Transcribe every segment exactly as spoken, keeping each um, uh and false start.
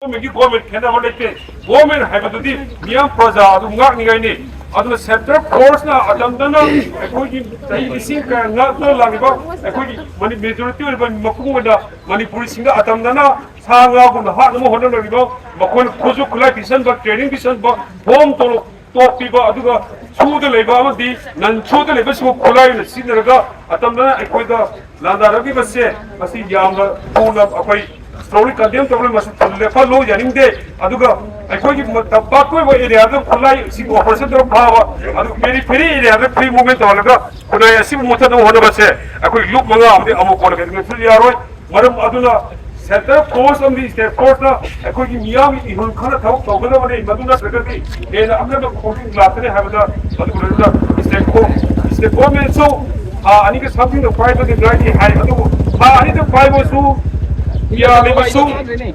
ꯒꯣꯔꯃꯦꯟꯒꯤ ꯒꯣꯔꯃꯦꯟ ꯈꯦꯠꯅꯕ ꯂꯩꯇꯦ꯫ ꯒꯣꯔꯃꯦꯟ ꯍꯥꯏꯕꯗꯨꯗꯤ ꯃꯤꯌꯥꯝ ꯄ꯭ꯔꯖꯥ ꯑꯗꯨ ꯉꯥꯛꯅꯤꯡꯉꯥꯏꯅꯤ꯫ ꯑꯗꯨꯅ ꯁꯦꯟꯇ꯭ꯔꯦꯜ ꯐꯣꯔꯁꯅ ꯑꯇꯝꯗꯅ ꯑꯩꯈꯣꯏꯒꯤ ꯆꯍꯤ ꯂꯤꯁꯤꯡ ꯀꯌꯥ ꯉꯥꯛꯇꯨꯅ ꯂꯥꯛꯂꯤꯕ ꯑꯩꯈꯣꯏꯒꯤ ꯃꯦꯖꯣꯔꯤꯇꯤ ꯑꯣꯏꯔꯤꯕ ꯃꯄꯨꯡ ꯑꯣꯏꯅ ꯃꯅꯤꯄꯨꯔꯤꯁꯤꯡꯗ ꯑꯇꯝꯗꯅ ꯁꯥ ꯉꯥꯒꯨꯝꯅ ꯍꯥꯠꯅꯕ ꯍꯣꯠꯅꯔꯤꯕ, ꯃꯈꯣꯏꯅ ꯈꯨꯠꯁꯨ ꯈꯨꯠꯂꯥꯏ ꯄꯤꯁꯟꯕ, ꯇ꯭ꯔꯦꯅꯤꯡ ꯄꯤꯁꯟꯕ, ꯍꯣꯝ ꯇꯣꯂꯣꯞ ꯇꯣꯛꯄꯤꯕ, ꯑꯗꯨꯒ ꯁꯨꯗ ꯂꯩꯕ ꯑꯃꯗꯤ ꯅꯟ ꯁꯨꯗ ꯂꯩꯕꯁꯤꯡꯕꯨ ꯈꯨꯠꯂꯥꯏ ꯑꯣꯏꯅ ꯁꯤꯖꯤꯟꯅꯔꯒ ꯑꯇꯝꯅꯅ ꯑꯩꯈꯣꯏꯗ ꯂꯥꯟꯗꯥꯔꯛꯂꯤꯕꯁꯦ, ꯃꯁꯤ ꯌꯥꯝꯅ ꯊꯨꯅ ꯑꯩꯈꯣꯏ strongly condemn ꯇꯧꯔꯦ꯫ ꯃꯁꯤ ꯊꯨꯅ ꯂꯦꯞꯍꯜꯂꯨ, ꯌꯥꯅꯤꯡꯗꯦ꯫ ꯑꯗꯨꯒ ꯑꯩꯈꯣꯏꯒꯤ ꯇꯝꯄꯥꯛꯀꯤ ꯑꯣꯏꯕ ꯑꯦꯔꯤꯌꯥꯗ ꯈꯨꯠꯂꯥꯏꯁꯤꯡ ꯑꯣꯄꯔꯦꯁꯟ ꯇꯧꯔ ꯐꯥꯕ, ꯑꯗꯨ ꯄꯦꯔꯤ ꯐꯦꯔꯤ ꯑꯦꯔꯤꯌꯥꯗ ꯐ꯭ꯔꯤ ꯃꯨꯚꯃꯦꯟ ꯇꯧꯍꯜꯂꯒ ꯈꯨꯟꯅꯥꯏ ꯑꯁꯤꯕꯨ ꯃꯨꯊꯠꯅꯕ ꯍꯣꯠꯅꯕꯁꯦ ꯑꯩꯈꯣꯏ ꯂꯨꯞ ꯃꯉꯥ ꯑꯃꯗꯤ ꯑꯃꯨꯛ ꯀꯣꯟꯅ ꯀꯩꯗꯧꯉꯩꯁꯨ ꯌꯥꯔꯣꯏ꯫ ꯃꯔꯝ ꯑꯗꯨꯅ ꯁꯦꯟꯇ꯭ꯔꯦꯜ ꯐꯣꯔꯁ ꯑꯃꯗꯤ ꯁ꯭ꯇꯦꯠ ꯐꯣꯔꯁꯅ ꯑꯩꯈꯣꯏꯒꯤ ꯃꯤꯌꯥꯝꯒꯤ ꯏꯍꯨꯜ ꯈꯪꯅ ꯊꯕꯛ ꯇꯧꯒꯗꯕꯅꯤ꯫ ꯃꯗꯨ ꯅꯠꯇ꯭ꯔꯒꯗꯤ ꯍꯦꯟꯅ ꯑꯀꯟꯕ ꯈꯣꯡꯖꯪ ꯂꯥꯛꯀꯅꯤ ꯍꯥꯏꯕꯗ ꯃꯗꯨ ꯎꯔꯗꯨꯅ ꯁ꯭ꯇꯦꯠ ꯐꯣꯔ, ꯁ꯭ꯇꯦꯠ ꯒꯣꯔꯃꯦꯟꯁꯨ ꯊꯥ ꯑꯅꯤꯒ somethingꯗ ꯄꯥꯏꯕꯒꯤ ꯉꯥꯏꯔꯤ ꯍꯥꯏ꯫ ꯑꯗꯨꯕꯨ ꯊꯥ ꯑꯅꯤꯗ ꯄꯥꯏꯕꯁꯨ ꯌꯥꯗꯕꯁꯨ,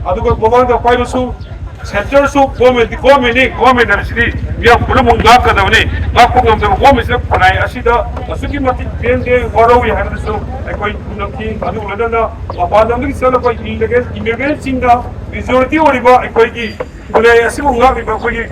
ꯑꯗꯨꯒ ꯃꯃꯥꯡꯗ ꯄꯥꯏꯕꯁꯨ ꯁꯦꯟꯇꯔꯁꯨ ꯒꯣꯔꯃꯦꯟ, ꯒꯣꯔꯃꯦꯟꯅꯤ꯫ ꯒꯣꯔꯃꯦꯟ ꯍꯥꯏꯕꯁꯤꯗꯤ ꯃꯤꯌꯥꯝ ꯄꯨꯝꯅꯃꯛ ꯉꯥꯛꯀꯗꯕꯅꯤ꯫ ꯉꯥꯛꯄ ꯉꯝꯗꯕ ꯒꯣꯔꯃꯦꯟꯁꯤꯅ ꯈꯨꯟꯅꯥꯏ ꯑꯁꯤꯗ ꯑꯁꯨꯛꯀꯤ ꯃꯇꯤꯛ ꯄꯦꯟꯗꯦ, ꯋꯥꯔꯧꯏ ꯍꯥꯏꯕꯗꯨꯁꯨ ꯑꯩꯈꯣꯏ ꯎꯅꯈꯤ꯫ ꯑꯗꯨꯒ ꯂꯣꯏꯅꯅ ꯃꯄꯥꯟ ꯂꯝꯗꯒꯤ ꯆꯠꯂꯛꯄ ꯏꯃꯤꯒ꯭ꯔꯦꯟ, ꯏꯃꯤꯒ꯭ꯔꯦꯟꯁꯤꯡꯅ ꯃꯦꯖꯣꯔꯤꯇꯤ ꯑꯣꯏꯔꯤꯕ ꯑꯩꯈꯣꯏꯒꯤ ꯈꯨꯟꯅꯥꯏ ꯑꯁꯤꯕꯨ ꯉꯥꯛꯂꯤꯕ ꯑꯩꯈꯣꯏꯒꯤ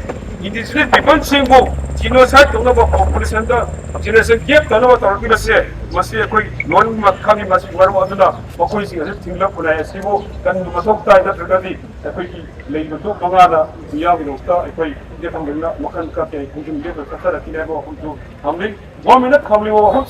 ꯏꯟꯗꯤꯖꯤꯅꯁ ꯄꯤꯄꯜꯁꯤꯡꯕꯨ ꯖꯤꯅꯣꯁꯥꯏꯠ ꯇꯧꯅꯕ, ꯄꯣꯄꯨꯂꯦꯁꯟꯗ ꯖꯤꯅꯣꯁꯥꯏꯠ ꯒꯦꯞ ꯇꯧꯅꯕ ꯇꯧꯔꯛꯂꯤꯕꯁꯦ, ꯃꯁꯤ ꯑꯩꯈꯣꯏ ꯂꯣꯏꯅꯃꯛ ꯈꯪꯉꯤ꯫ ꯃꯁꯤ ꯃꯔꯝ ꯑꯗꯨꯅ ꯃꯈꯣꯏꯁꯤꯡ ꯑꯁꯤ ꯊꯤꯡꯂ ꯈꯨꯟꯅꯥꯏ ꯑꯁꯤꯕꯨ ꯀꯟꯕ ꯃꯊꯧ ꯇꯥꯏ꯫ ꯅꯠꯇ꯭ꯔꯒꯗꯤ ꯑꯩꯈꯣꯏꯒꯤ ꯂꯩꯔꯤꯕ ꯂꯨꯞ ꯃꯉꯥꯗ ꯃꯤꯌꯥꯝꯒꯤꯗꯃꯛꯇ ꯑꯩꯈꯣꯏ ꯌꯦꯠꯐꯝꯗ ꯃꯈꯜ ꯀꯌꯥ ꯈꯣꯡꯖꯪ ꯂꯦꯞꯇꯅ ꯆꯠꯊꯔꯛꯈꯤꯅꯤ ꯍꯥꯏꯕ ꯋꯥꯐꯝꯁꯨ ꯊꯝꯂꯤ꯫ ꯒꯣꯔꯃꯦꯟꯅ ꯊꯝꯂꯤꯕ ꯋꯥꯐꯝ